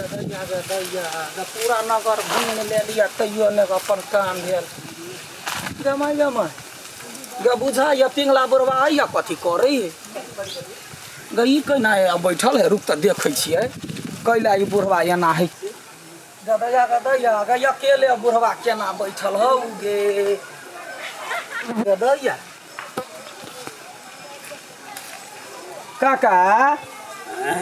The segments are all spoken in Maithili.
दैया गे दैया गे पूरा नगर घूमि लेलियै तैयो नहि अपन काम भेल। गमाय गमाय गे बुझाइए पिंगला बुढ़वा आइए कथी करै है गे, ई केना बैठल है? रुक तऽ देखै छियै कैला ई बुढ़वा एना है। गे दैया गे दैया गे, अकेले बुढ़वा केना बैठल हौ गे? गे दैया काका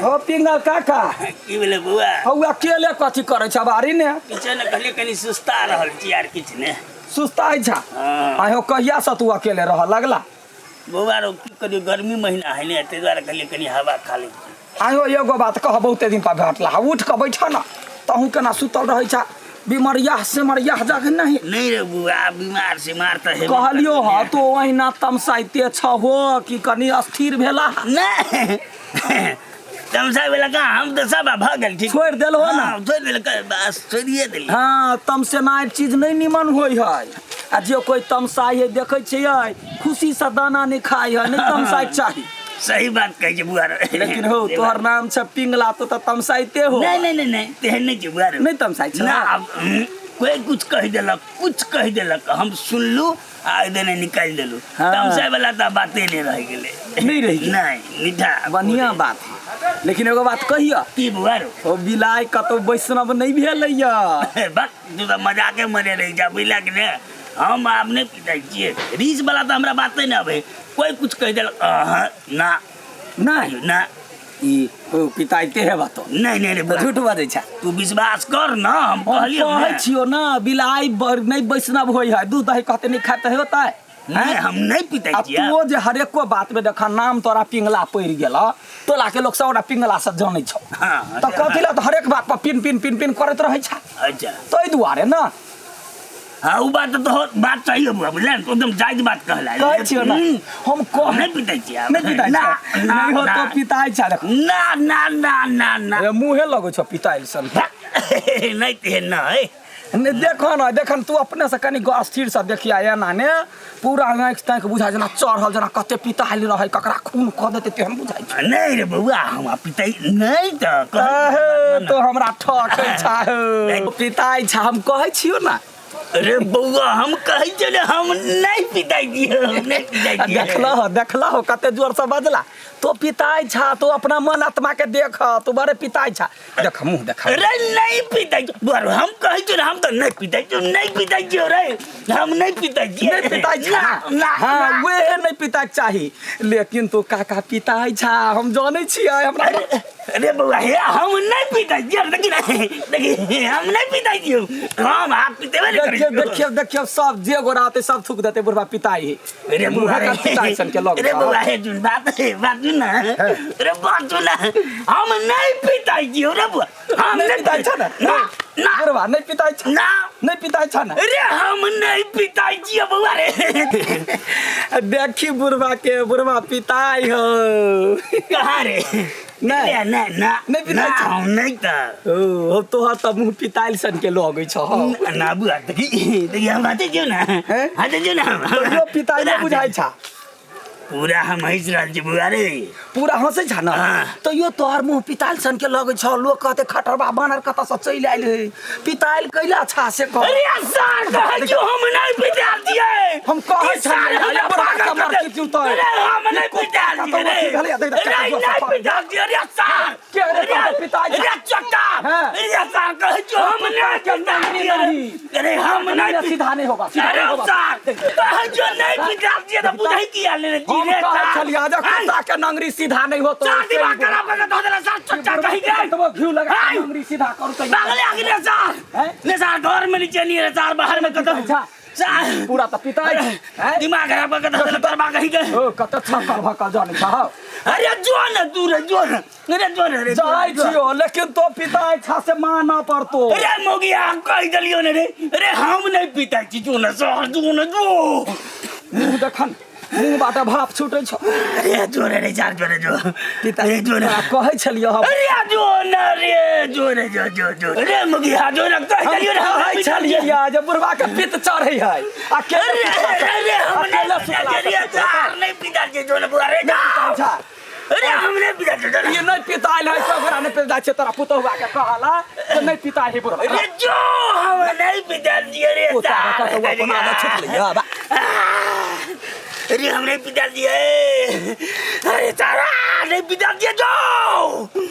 हो पिंगल काका, की भेलै बौआ? हौ अकेले कथी करै छ बारी ने? किछु ने, कहलियै कनि सुस्ता रहल छी आर किछु ने। सुस्ता छै? हँ। आइ हो कहिया से तू अकेले रह लगला? बौआ रो, की करियौ, गर्मी महीना है ने, ताहि दुआरे कहलियै कनि हवा खा लै छी। आइ हो एगो बात कह, बहुते दिन पर भेटला, उठ कऽ बैठ न, तहूँ केना सुतल रहै छ? बीमरिया सेमरिया जग नहीं? नहीं रे बौआ, बीमार सीमार तऽ हेबे कहलियो करतै हँ ने। तो ओहिना तमसाइते छहो कि कनि अस्थिर भेला? नहि, तमसा भेला कहाँ, हम तऽ सब भऽ गेल ठीक। छोड़ि देलहो ने? हँ, छोड़ि देलकै, बस छोड़िए देलियै। हँ, तमसेनाइ चीज नहि निमन होइ है, आ जे कोइ तमसाइ है देखै छियै खुशीसँ दाना नहि खाइ है। नहि तमसाइके चाही। सही बात कहै छै बुआ रे। लेकिन हो तोहर नाम छै पिंगला, तो तऽ तमसाइते हो। नहि नहि नहि नहि, तेहन नहि छै बुआ रे। नहि तमसाइ छै ना। आब कोइ कुछ कहि देलक, कुछ कहि देलक, हम सुनलू आ एहि दने निकालि देलू। हाँ। तमसाइ वाला तऽ बाते नहि रहि गेलै। नहि रहि गेलै। नहि, मीठा बढ़िया बात है, लेकिन एगो बात कहिया। की बुआ रो? ओ बिलाइ कतौ वैष्णव नहि भेलैया? बस तू तऽ मजाके मरे रहि जा, बुझलक ने? हम आब नहि पिटाइ छियै, रीस वाला तऽ हमरा बाते नहि अबै। कोइ कुछ कहि देलक, अहाँ ना। नहि ना। ई ओ पिताइते हेबा तो? नहि नहि रे, तऽ झूठ बजै छै। तू विश्वास कर न, हम हम कहलियौ कहै ने। छियौ ने, बिलाइ नहि वैष्णव होइ है, दूध दही कहते नहि खाते होतै। नहि, हम नहि पिताइ आ छियै। तू जे हरेको बात में देख नाम तोरा पिंगला पड़ि गेल, टोला के लोक सब ओकरा पिंगला से जानै छौ। हाँ, तऽ कथी लए तऽ हरेक बात पर पिन पिन पिन पिन करैत रहै छै? अच्छा। ताहि दुआरे ने। हाँ, उ बात तो बात सही है बुआ, बुझले ने? तू एकदम जायज बात कहला। कहै छियौ ने। हम कह नहीं पिटाइ छियै आब। नहि पिताइ ना। छै? ना। नहि हो ना। तो पिताइ छै, देख। ना ना ना ना ना। ए, मुँहे लगै छौ पिताइल सन। नहीं तेहन न है। नहि देखो ने, देखन तू अपने से कनि स्थिर से देखिया, एना ने पूरा आँखि ताँखि बुझाइ जेना चढ़ल, जेना कते पिताइल रहै, ककरा खून कऽ देतै तेहन बुझाइ छै। नहीं रे बौआ, हम पिताइ नहीं तऽ अहे, तो हमरा ठकै छा, पिताइ छा, हम कहै छियौ ने। अरे बौआ, हम कहै छियौ ने, हम नहीं पिताइ छियै, हम नहीं पिताइ छियै। देखलहो देखलहो कते जोर से बजला, तो पिताइ छा, तो अपना मन आत्मा के देख, तू बड़े पिताइ छा, देख मुँह देख। अरे नहीं पिताइ छियै बौआ, हम कहै छियौ ने, हम तऽ नहीं पिताइ छियौ, नहीं पिताइ छियौ रे, हम नहीं पिताइ छियै। नहीं पिताइ छा? ना ना। हाँ। ना। वेहे नहीं पिताइ चाही, लेकिन तू काका पिताइ छा, हम जानै छियै हमरा। अरे अरे बौआ, हे हम नहीं पिताइ छियै, देखी ने, देखी, हम नहीं पिताइ छियौ, हम हाथ पितेबे नहीं करै देखियौ छियौ। देखियौ देखियौ, सब जे गोरा होतै सब थूक देतै, बुढ़बा पिताइ है। अरे बौआ मुँहे का पिताइ सन के लग। अरे बौआ, हे सुन बात, हे बात सुन ना। अरे बात सुन ना, हम नहीं पिताइ छियौ रे बौआ, हम नहीं पिताइ छा ने? ना ना। बुढ़बा नहीं पिताइ छा? ना। नहीं पिताइ छा ने? अरे हम नहीं पिताइ छियौ बौआ रे। देखी बुढ़बा के, बुढ़बा पिताइ हो। कहाँ रे? नहीं। नहीं ना। नहीं पिताइ ना, छा? हम नहीं तऽ ओ हम तोहर तऽ मुँह पिताइल सन के लगै छौ। ना बुआ, देखी देखी, हम बाते छियौ ने। हैं? हाथे छियौ ने हम। तैयो पिताइ नहि बुझाइ छा। पूरा हम हँसि रहल छी बुआ रे। पूरा हँसै छा ने? हाँ। तैयो तोहर मुँह पिताइल सन के लगै छौ, लोग कहते खटरबा बानर कतऽ से चलि आयल है, पिताइल कैला छा से कह। अरे सार, कहै छियौ हम नहि पितायल छियै। हम कहै ई सार छलियै, हमरा बड़ा पागल कमर कऽ की चुतै। अरे हम नहि ई कुत्ता पितायल कतौ छियै रे। अथी भेलैया, देख, देख, अरे कतौ नहि सफा। पितायल छियै रे सार। के रे अरे तोहर पिताइ छा? अरे चट्टा। हाँ। अरे सार, कहै छियौ हम नहि के पितायल नंगरी छियै रे। नहीं। अरे हम नहि सीधा नहीं होगा, सीधा अरे नहीं होगा। सार, कहै छियौ नहि पितायल छियै तऽ बुझै किया नहि रे हम रे कहै सार? छलियै जे हाय, कुत्ता के नंगरी सीधा नहीं होतो। चार दिमाग खराब करके धऽ देला सार, चट्टा कहि के। घी लगा के हाय। नंगरी सीधा करू तऽ पागल आ गेलै सार। हैं? ने सार, घर में नीचे नहीं रे सार, बाहर में कतौ अच्छा। सार पूरा तऽ पिताइ छै, हैं? दिमाग खराब करके धऽ देला तोर बा कहि के। ओ कते छक्कर भक्कर जानै छौ। अरे जो न तू रे, जो न रे, जो न रे, जो जाइ न, जो। छियो, लेकिन तो पिताइ छा से मानऽ पड़तो। अरे मोगी, आ कहि देलियो ने रे, अरे हम नहीं पिताइ छी, जो न सार, जो न, जो। मुँह देखन, मुँह बाटे भाप छूटै छौ। अरे जो रे रे सार, जो रे, जो। पिता अरे जो न। तोरा कहै छलियो हम। अरे जो न रे, जो रे, जो जो जो रे मोगी, आ जो न, कहि हम देलियो ने, हम कहै नहीं पिताइ छलियै छी। या जे बुढ़बा के पित्त चढ़ै है आ के अरे अरे अरे हम नहीं अकेले पिताइ सुतला छी रे सार, नहीं पिताइ छी, जो न बुआ रे, जा। अच्छा। अरे हम नहीं पिता छियै। ई नहि पितायल है सब गोरा नहि पितायल छै तोरा पुतहुआ के कहला तऽ नहि पितायल है बुढ़वा अरे जो हम नहीं पिता छियै रे पोता के कतौ अपन आदत छुटलै या बा अरे हम नहीं पिता छियै। अरे तारा नहीं पिता छियै जो।